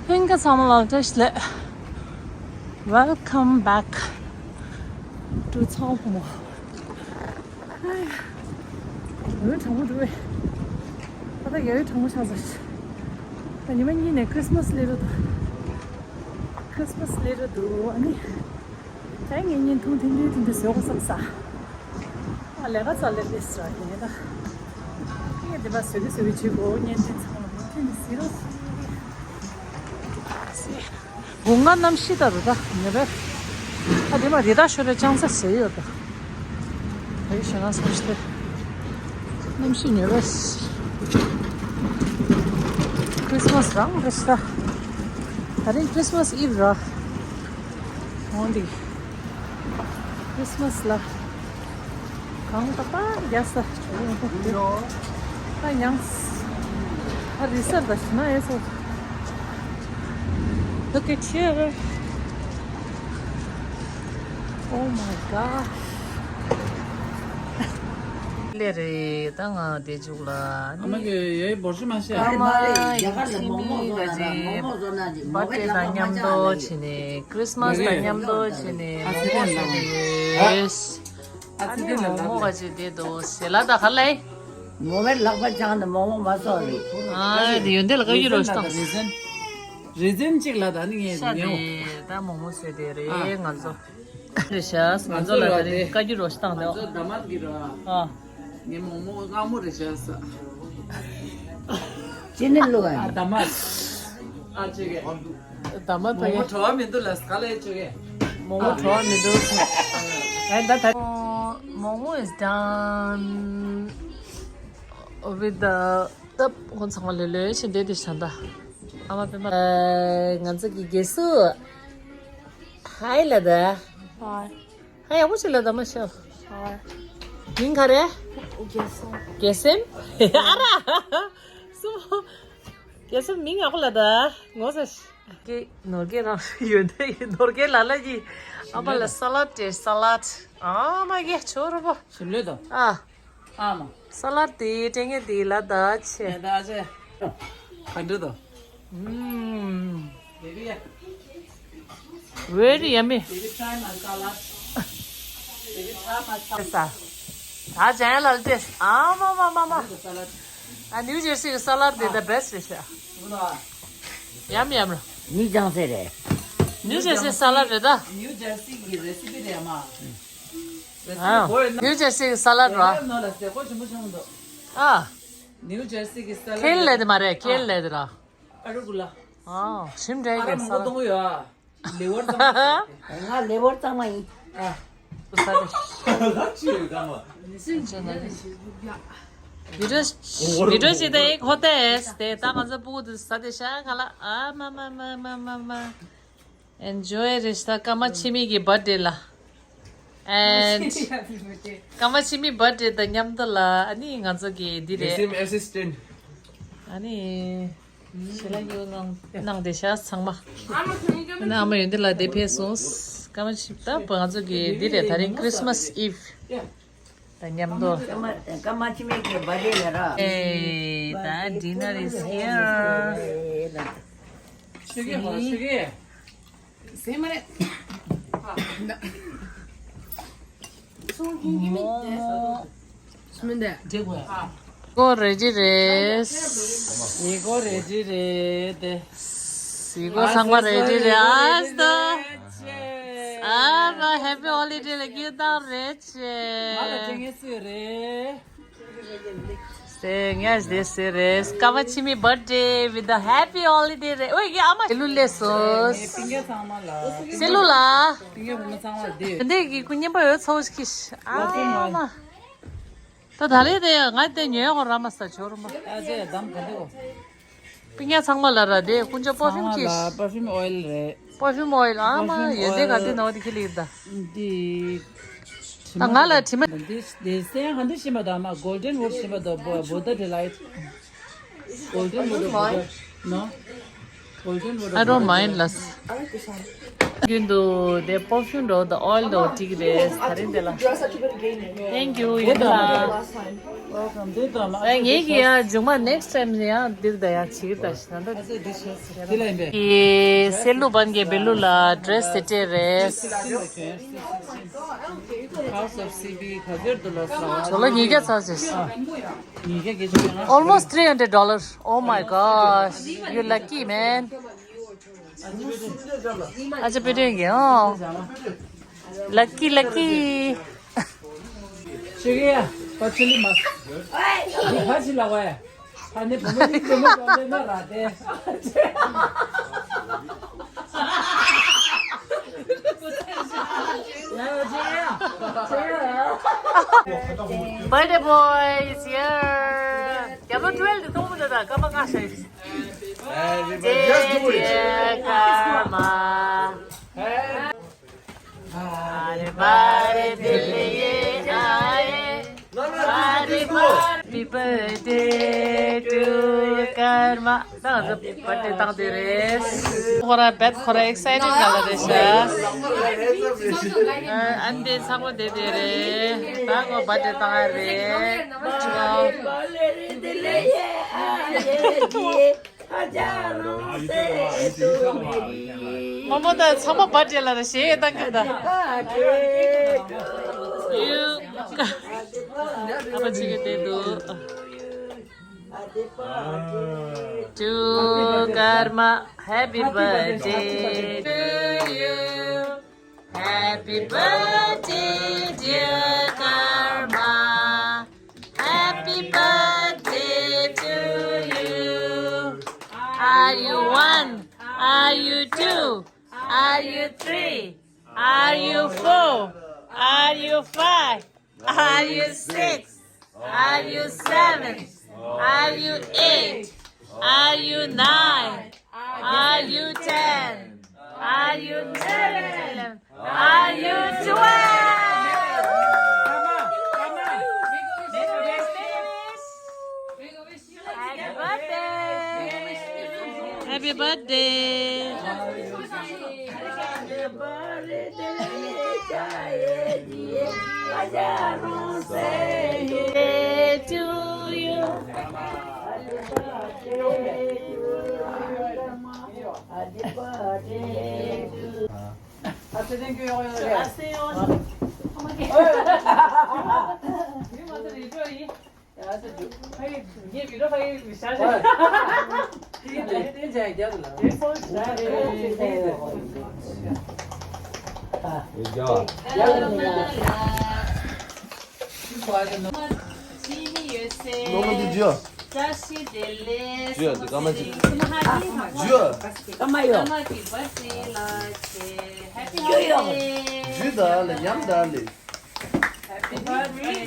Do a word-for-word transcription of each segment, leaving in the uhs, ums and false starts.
ཕིང་ཀ་ཚང་མ་ལ་བཀྲ་ཤིས་བདེ་ལེགས། Welcome back to ཚང་ཕོ་མོ། ཡ་ཡོ་གྲང་མོ་འདུག་པས། ད་ལྟ་ཡ་ཡོ་གྲང་མོ་ཆགས་ཚར། ད་ཉི་མ་གཉིས་ནས་ཁྲིས་མས་སླེབས་འགྲོ་འདུག་ཁྲིས་མས་སླེབས་འགྲོ་འདུག་ཨ་ནི། ད་ངས་བརྙན་ཐུང་ཐུང་ཐུང་ཐུང་ཐུང་བཟོས་གོ་བསམ་ས། ཨ་ལས་ཀ་ཚ་ལས་ལས་སྲ་ཡིན་ད། ངས་དེ་པ་བཟོས་གི་བཟོས་གི་བྱེད་གོ་བརྙན་ཐུང་ཚང་མ་ཐུང་ཐུང་ཟེར་རོ། སྒོ་ང་གནམ་གཤིས་ད་རུ་ད་ཉེ་བས། ཨ་དེ་མ་རི་དྭགས་ཤོར་རེ་ཅང་ས་ཟེར་ཡོད་ད། ཕ་གི་ཞེ་ན་སོང་ཞིག་སྟེ། གནམ་གཤིས་ཉེ་བས། ཁྲིས་མས་རང་རེད་ཤག་ད་རིང་ཁྲིས་མས་ཨིབ་ར། འོང་འདི། ཁྲིས་མས་ལ། གང་ལྟ་པ་རྒྱ་ས་ཆུ་ཡོང་ཐུབ་དེ། ད་ཡང་། ཨ་རི་སར་ད་ཤི་ན་ཨེ་སོ། Look at here. Oh my gosh. ལེ་རེད་ད་ང་དེ་འཇུག་ལ་ཨ་མ་གི་ཡའི་བོར་ཤི་མ་ཤེས། ཨ་མ་ཡིན་ཕྱི་མི་ག་ཅི་བར་ཐི་ཌེ་དང་མཉམ་དུ་བྱས་ནས་ཁྲིས་མས་དང་མཉམ་དུ་བྱས་ནས་མོག་མོག་བཟོས་ནས་ཡོད། ཨ་ནི་མོག་མོག་ག་ཅི་བསྡད་འདུག་ཟེར་ལ་ད་ག་ལེ། མོག་མོག་ལག་པ་བཅངས་ནས་མོག་མོག་མ་བཟོ་རེད། ཨ་དེ་ཡོན་ཏན་ལ་བཀའ་བཀྱོན་རོགས་ཞུ་དང་། རེ་ཟན། རེ་ཟན་གཅིག་ལ་ད་ནི་ངས་ཤ་ཉོ། དེ་ད་མོག་མོག་བཟོས་དེ་རེད་ང་ཚོ། རེད་ཤག་ང་ཚོ་ལ་ད་རེ་བཀའ་བཀྱོན་རོགས་ཞུ་དང་དེ། ང་ཚོ་ད་མ་གི་ར། ཨ། ངའི་མོག་མོག་མངར་མོ་རེད་ཤག་ས། ཅི་ནི་ལོ་ཨ། ཨ་ད་མ། ཨ་ཅེ་གེ། ད་མ་ད་མོག་མོག་བྲོ་བ་མི་འདུག་ལ་སྐ་ལ་ཅེ་གེ། མོག་མོག་བྲོ་བ་མི་འདུག་ཨ་ད་ད། Momo is done with the stuff. ཧོན་ཚང་མ་ལོས་ལོས་ཕྱིན་བསྡད་དེ་ཤ་འདྲ། ཨ་མ་པེ་མ། ང་ཚོ་གི་དགེ་སུ། ཧའི་ལ་ད། ཧའི། ཧ་ཡག་པོ་ཞིག་ལ་ད་མ་ཤོ། ཧའི། མིང་ག་རེ། དགེ་སེམས། དགེ་སེམས། ཨ་ར། སུ་མོ། དགེ་སེམས་མིང་ཡག་པོ་ལ་ད། ངོ་ཚ། ཀེ་ནོར་གེ་རང་ཡོད་དེ་ནོར་གེ་ལ་ལ་གི་ཨ་མ་ལ་ས་ལད་དེ་ས་ལད། ཨ་མ་གེ་ཆོ་རོ་པོ། ཞིམ་ལོས་དོ། ཨ། ཨ་མ། ས་ལད་དེ་ཏྲེ་ངེ་དེ་ལ་ད་ཆེ། ཡ་ད་ཆེ། ག་འདྲ་དོ། ཨུམ། Baby, yeah. Very yummy. Baby, try my salad. Baby, try my salad. ས། ད་ཇན་ལ་ལ་ཏེ། ཨ་མ་མ་མ་མ། This is the salad. ཨ་ནིའུ་ཇར་སི་གི་ས་ལད་དེ་the best རེད་ཤག Hold on. Yum yum ར། ནི་ཅང་ཟེར་རེད། ནིའུ་ཇར་སི་ས་ལད་རེད་ད། ནིའུ་ཇར་སི་གི་རེ་སི་པི་རེད་མ། རེ་སི་པི་ཨ་བོད་ཡིན་ན། ནིའུ་ཇར་སི་གི་ས་ལད་ར། ནོ་ལ་སེ་ཁོ་ཆེན་པོ་ཆེན་པོ་འདུག་ཨ། ནིའུ་ཇར་སི་གི་ས་ལད་ཁེལ་ལེ་དེ་མ་རེད་ཁེལ་ལེ་དེ་ར། ཨ་རུ་གུ་ལ། ཨ་ཞིམ་འདྲ་ཨ་ར་གི་ས་མོ་ལད། གཏོང་གི་ཡོད་ཨ། ལེ་བར་ཙམ་མ་ཟེར། ང་ལེ་བར་གཙང་མ་ཡིན། ཨ། བི་ཌིའོ་བི་ཌིའོ་ཅིག་དེ་ཁོ་ཏེས་དེ་ད་ང་ཚོ་སྤུ་གུ་དེ་ས་དེ་ཤ་ག་ལ་ཨ་མ་མ་མ་མ་མ་མ། Enjoy རེ་ཤ་ཀ་མ་ཆི་མི་གི་བར་ཐི་ཌེ་ལ། And ཀ་མ་ཆི་མི་བར་ཐི་ཌེ་དང་མཉམ་དུ་ལ་ཨ་ནི་ང་ཚོ་གི་འདི་རེད། Assistant. ཨ་ནི། ཞེ་ལ་ཡོད་ནང་ནང་དེ་ཤ་ཚང་མ། ཨ་ནི་ཨ་མ་ཡོན་ཏན་ལ་དེ་ཕེབས་སོང་། ཀ་མ་ཆི་ད་ང་ཚོ་གི་འདི་རེད་ད་རིང་Christmas Eve དང་མཉམ་དུ། ཀ་མ་ཀ་མ་ཆི་མི་གི་བར་ཐི་ཌེ་ལ་ར། Hey, the dinner is here. ཤེས་གི་ཧོ་ཤེས་གི། ཟེ་མ་རེད། སུ་ཧིན་གི་མི་དེ། སུ་མི་འདི། ཀོ་རེ་ཌི་རེད། ཡི་ཀོ་རེ་ཌི་རེད་དེ། ཡི་ཀོ་ཚང་མ་རེ་ཌི་རེད་ཨ་སྟོ། ཨ་མ་happy holiday ལ་སྐྱིད་ཐང་རེད་ཆེ། ང་ལ་དྲན་ངེས་སུ་རེད། སེ་ངས་དེ་ཟེར་རེད། ཀ་མ་ཆི་མི་བར་ཐི་ཌེ་with the happy holiday རེད། ཨོ་ཡ་ཨ་མ་སེ་ལུ་ལས་སོ། ངའི་སྤུན་ཀྱག་ཚང་མ་ལ། སེ་ལུ་ལ། སྤུན་ཀྱག་བུ་མོ་ཚང་མ་ལ་དེ། འདི་གི་ཀུ་ཉན་པ་ཡོད་ཚོགས་ཀྱི་ཨ་མ། ད་ད་རེས་དེ་ང་དེ་ཉོས་ཧོ་ར་མ་ས་ཇོ་རུ་མ། ཨ་ཅེ་དམ་ག་འདུག་སྤུན་ཀྱག་ཚང་མ་ལ་ར་དེ་ཀུན་ཅོ་པར་ཕིའུམ་གྱིས། པར་ཕིའུམ་ཨོ་ཡལ་རེད། པར་ཕིའུམ་ཨོ་ཡལ་ཨ་མ་ཡོན་ཏན་ག་དེ་ནོ་དེ་ཁི་ལིར་ད། འདི། ད་ང་ལ་དྲི་མ། འདི་འདི་སེ་ཧ་འདི་ཤི་མ་དོ་ཨ་མ་Golden Wood ཤི་མ་དོ་བོ་བོ་ད་དེ་ལ་ཡིད། Golden Wood བོ་ད་ནོ། Golden Wood I don't mind ལ། རྒྱུན་དུ་དེ་པར་ཕིའུམ་འགྲོ་དང་ཨོ་ཡལ་འགྲོ་བྲིས་ཀྱི་རེད། ད་རིང་དེ་ལ། Thank you. ཡིན་ལ། ཨ་ངེད་ཀྱི་ཡང་མཇུག་མ་next time་ཡང་འདིར་ད་ཡང་བྱེད་ཀྱི་ད་ཞིག་ན་ད། ཀྱི་སེ་ལུ་པན་གྱི་བེ་ལུ་ལ་ཌི་རེ་སི་སེ་ཊི་རེད། House of C B ག་ཚོད་འདུག་ལ་ཟ་བ། ཇོ་ལོ་ཉིས་བརྒྱ་ཚར་ཟེར། ཉིས་བརྒྱ་གི་ཅིག་ཡོད་ན། Almost three hundred dollars. Oh my gosh. You lucky, man. ཨ་ཅེ་པེ་ཏྲེན་གྱི་ཨོ། Lucky, lucky. ཤེ་གེ་ཡ། པ་ཆི་ལི་མ། འདི་ཕ་ཆི་ལ་བ་ཡ། ཕ་ནི་བུ་མོ་ནི་བུ་མོ་ག་ལེ་མ་ར་ཏེ། Birthday boy is here. རྒྱབ་ལོ་ཊུ་ཝེལ་དེ་མཐོང་མི་འདུག་ད་སྐར་མ་བཀག་བཞག་ཡོད། Everybody, just do it. Dear Karma. Happy birthday to you. No, no, this, this more. Happy birthday to you, Karma. ད་ང་ཚོ་བར་ཐི་ཌེ་བཏང་དེ་རེད། ཁོ་ར་བེད་ཁོ་ར་ཨེག་སའི་ཊེཌ་ག་ལ་རེད་ཤག་ཨ་འདི་ཚང་མ་དེ་དེ་རེད། ད་ཁོ་བར་ཐི་ཌེ་བཏང་ཡ་རེད། མོ་མོ་ད་ཚང་མ་བར་ཐི་ཌེ་ལ་རེད་ཞེས་བཏང་གི་ད། ཡུ། ཨ་ཕ་ཅིག་གི་དེ་འདུག To Karma, happy birthday to you. Happy birthday, dear Karma. Happy birthday to you. Are you one? Are you two? Are you three? Are you four? Are you five? Are you six? Are you seven? Are you eight? Are you nine? Are you ten? Are you eleven? Are you twelve? Happy birthday. Happy birthday. To you. ནོར་མི་འདུག་ཇུ། བཀྲ་ཤིས་བདེ་ལེགས། ཇུ་འདི་ཀ་མ་ཅི། ཇུ། ཀ་མ་ཡོ། ཀ་མ་གི་བར་ཐི་ཌེ་ལ་ཆེ། Happy birthday. ཇུ་ད་ལེ་ཉམས་ད་ལེ། Happy birthday.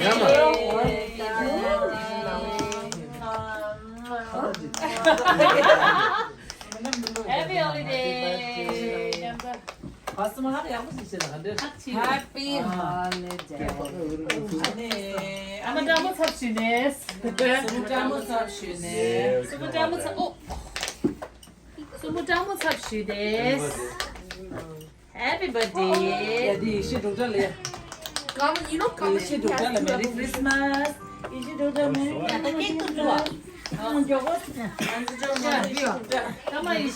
Happy holiday. Happy holiday. ཨ་མ་ཀྲང་མོ་ཚབ་ཞུས་ནས། སུ་མོ་ཀྲང་མོ་ཚབ་ཞུས་ནས། སུ་མོ་ཀྲང་མོ་ཚབ། ཨོ། སུ་མོ་ཀྲང་མོ་ཚབ་ཞུས་ཏེ། Happy birthday. ཡ་དེ་ཡེ་ཤེས་འབྲོག་སྒྲ་ལ་ཡ། ཡེ་ཤེས་འབྲོག་སྒྲ་ལ་Merry Christmas. ཡེ་ཤེས་འབྲོག་སྒྲ་Merry Christmas. ཨ་མ་ཡེ་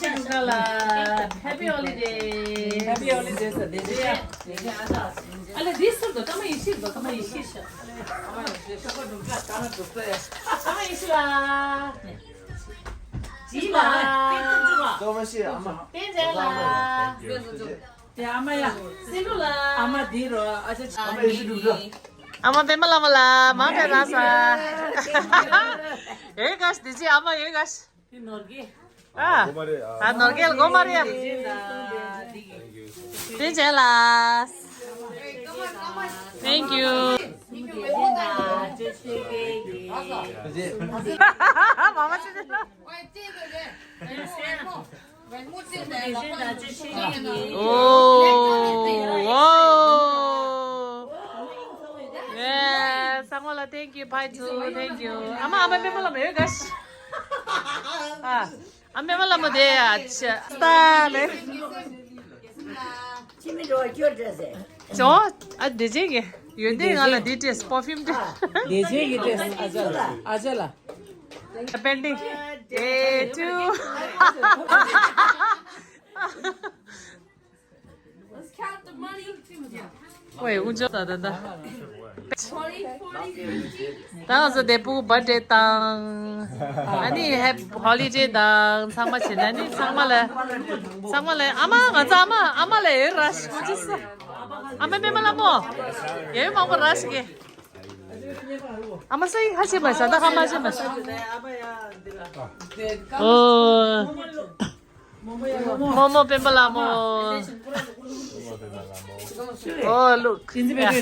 ཤེས་འབྲོག་སྒྲ་ལ་Happy holiday. Happy holiday ཟེར་དེ་རེད་ཡ། ཨ་ལེ་དེ་ཟེར་དོ་ཨ་མ་ཡེ་ཤེས་འབྲོག་ཨ་མ་ཡེ་ཤེས་ཤ། ཨ་མ་ཡེ་ཤེས་ཤ། ཨ་མ་ཡེ་ཤེས་ལ། ཇི་ལ། ཏོ་མ་ཤི་ཨ་མ། བསྟན་འཛིན་ལ། དེ་ཨ་མ་ཡ། སྲིད་ལུ་ལ། ཨ་མ་དེ་རོ་ཨ་ཅག་ཨ་མ་ཡེ་ཤེས་འབྲོག་སྒྲ། ཨ་མ་པད་མ་ལ་མ་ལ་མ་པད་ར་ས། ཨེ་ག་ཤ་དེ་ཅི་ཨ་མ་ཨེ་ག་ཤ། དེ་ནོར་གི། ཨ། ཨ་ནོར་གེལ་གོ་མ་རེད། བསྟན་འཛིན་ལ། Thank you. མ་མ་ཅི་ཅི་ལ། ཨོ། ཨོ། ཡེ། སང་བ་ལ་thank you, bye too, thank you. ཨ་མ་ཨ་མ་པད་མ་ལ་མ་ཡོད་ག་ཤ། ཨ། ཨ་མ་པད་མ་ལ་མ་དེ་ཨ་ཅག་སྟ་ལེ། ཅི་མི་འགྲོ་བ་སྐྱོར་འདྲ་ཟེར། ཅོ། ཨ་འདྲེ་ཅན་གྱི་ཡོན་ཏན་ང་ལ་འདི་སྤྲས་པར་ཕིའུམ་སྤྲས། འདྲེ་ཅན་གྱི་སྤྲས། ཨ་ཅག་ལ། ཨ་ཅག་ལ། Pending day two. Let's count the money. ཝེ་ཨུ་ཅོ་ད་ད་ད། Twenty, twenty, fifty. ད་ང་ཚོ་བདེ་པོ་བར་ཌེ་དང་། ཨ་ནི་ཧེ་པི་ཧོ་ལི་ཌེ་དང་ཚང་མ་བྱེད་ན་ནི་ཚང་མ་ལ། ཚང་མ་ལ་ཨ་མ་ང་ཚོ་ཨ་མ་ཨ་མ་ལ་ཡོད་ར་ཤི་ང་ཅི་ས། ཨ་མ་པད་མ་ལ་མོ། ཡོད་མང་པོ་ར་ཤི་གེ། ཨ་མ་སོ་ཡི་ཧ་ཆེ་མ་ས་ད་ཧ་མ་ཆེ་མ་ས། ཨོ། མོ་མོ་པད་མ་ལ་མོ། Oh, look. Yeah.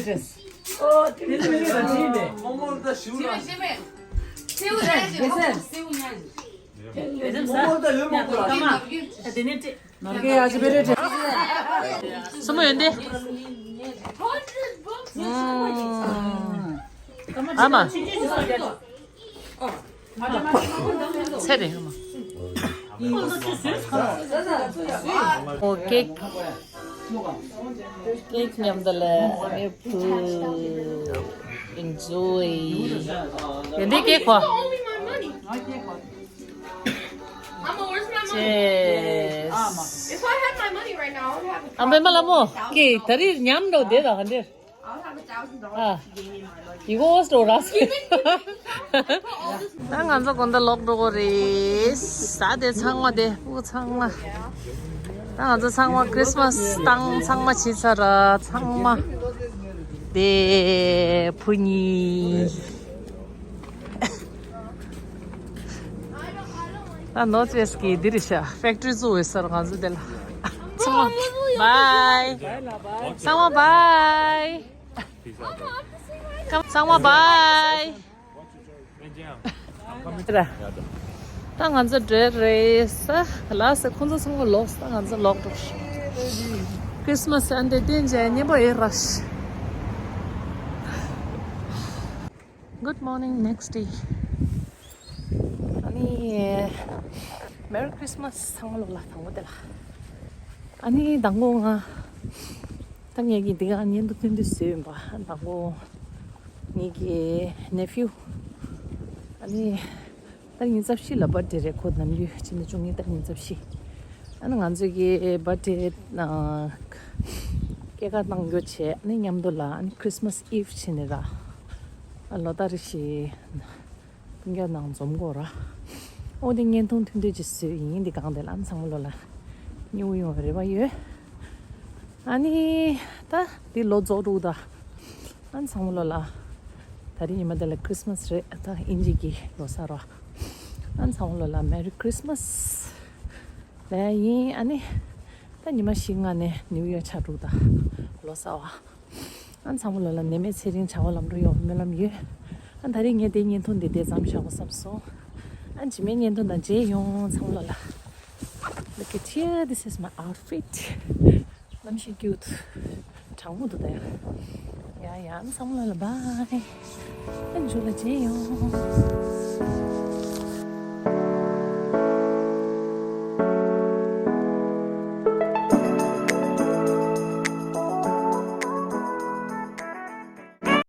སོ་མོ་ཡོན་ཏན། ཨ་མ། ཚེ་རིང་མ། ཨོ་ཀེག་ཀེག་མཉམ་དུ་ལ་ཨ་ཕུ། Enjoy. ཡོན་ཏན་ཀེག་གོ། Cheers. If I had my money right now, I would have a ཨ་མ་པད་མ་ལ་མོ། ཀེག་ད་རེས་མཉམ་དུ་བསྡད་དང་ཧ་འདིར། I'll have a thousand dollars ཨ། to gain in my life. ཡི་གོ་སྟོ་ར་སི། ད་ང་ཚོ་གོ་ད་ལོག་འགྲོ་གི་རེད། ཟ་དེ་ཚང་མ་དེ་ཕྲུ་གུ་ཚང་མ། ད་ང་ཚོ་ཚང་མ་ཁྲིས་མ་སི་བཏང་ཚང་མ་བྱས་ཚར་ར་ཚང་མ། དེ་ཕྲུ་གུ། ད་ནོར་ཐི་ཕེ་སི་གི་འདི་རེད་ཤག་ཕེག་ཊི་རི་བཙུགས་ཡོད་ས་རེད་ང་ཚོ་དེ་ལ། ཚང་མ་བའི། ཚང་མ་བའི། ཚང་མ་བའི། ད་ང་ཚོ་འགྲོ་རེད་ས། ལགས་སེ་ཁོང་ཚོ་ཚང་མ་ལོག་ས། ད་ང་ཚོ་ལོག་འགྲོ། ཁྲིས་མ་སི་ཨ་འདི་བསྟན་བྱས་སྙན་པོ་ཡོད་ར་ཤི། Good morning, next day. ཨ་ནི། Merry Christmas ཚང་མ་ལོག་ལ་དང་པོ་དེ་ལ། ཨ་ནི་དང་པོ་ང་། ད་ངེད་ཀྱི་འདི་ག་བརྙན་ཐུང་ཐུང་དུ་བཟོས་ཡིན་པ། ཨ་དང་པོ། ངེད་ཀྱི་ནེ་ཕིའུ། ཨ་ནི། ད་ཉིན་རྩ་བཞི་ལ་བར་ཌེ་རེད། ཁོ་ནམ་རྒྱུན་ཕྱི་ཟླ་བཅུ་གཉིས་ད་ཉིན་རྩ་བཞི། ཨ་ནི་ང་ཚོ་གི་བར་ཌེ་ཨ། སྐྱེས་སྐར་གནང་རྒྱུ་བྱས། ཨ་ནི་མཉམ་དུ་ལ་ཨ་ནི་Christmas Eve བྱས་ནས་ར། ཨ་ལོ་ལྟར་བཞིན་སྤུན་ཀྱག་ནང་འཛོམས་དགོས་ར། ཨོ་དེ་བརྙན་ཐུང་ཐུང་ཐུང་ཅིག་བཟོས་ཡིན། འདི་གང་དེ་ལ་ཨ་ནི་ཚང་མ་ལོ་ལ་མཉེས་པོ་ཡོང་བའི་རེ་བ་ཡོད། ཨ་ནི་ད་འདི་ལོ་རྫོགས་འགྲོ་ད། ཨ་ནི་ཚང་མ་ལོ་ལ། ད་རིང་ཉི་མ་དེ་ལ་Christmas རེད། ད་དབྱིན་ཇི་གི་ལོ་གསར་རོ། ཨ་ནི་ཚང་མ་ལོ་ལ་Merry Christmas ལབ་ཡིན། ཨ་ནི་ད་ཉི་མ་བཞི་ལྔ་ནས་New Year ཆགས་འགྲོ་ད། ལོ་གསར་བ། ཨ་ནི་ཚང་མ་ལོ་ལ་ནད་མེད་ཚེ་རིང་བྱ་བ་ལམ་འགྲོ་ཡོང་བའི་སྨོན་ལམ་ཡོད། ཨ་ནི་ད་རིང་ངས་དེ་བརྙན་ཐུང་འདི་དེ་ཙམ་བཞག་དགོས་བསམ་སོང་། ཨ་ནི་རྗེས་མའི་བརྙན་ཐུང་དང་མཇལ་ཡོང་། ཚང་མ་ལོ་ལ། Look at here, this is my outfit. གནམ་གཤིས་ཀྱུཊ། གྲང་མོ་འདུག་ད་ཡ། ཡ་ཡ། ཚང་མ་ལ་ལ་བྷའི། ཨ་མཇུག་ལ་མཇལ་ཡོང་།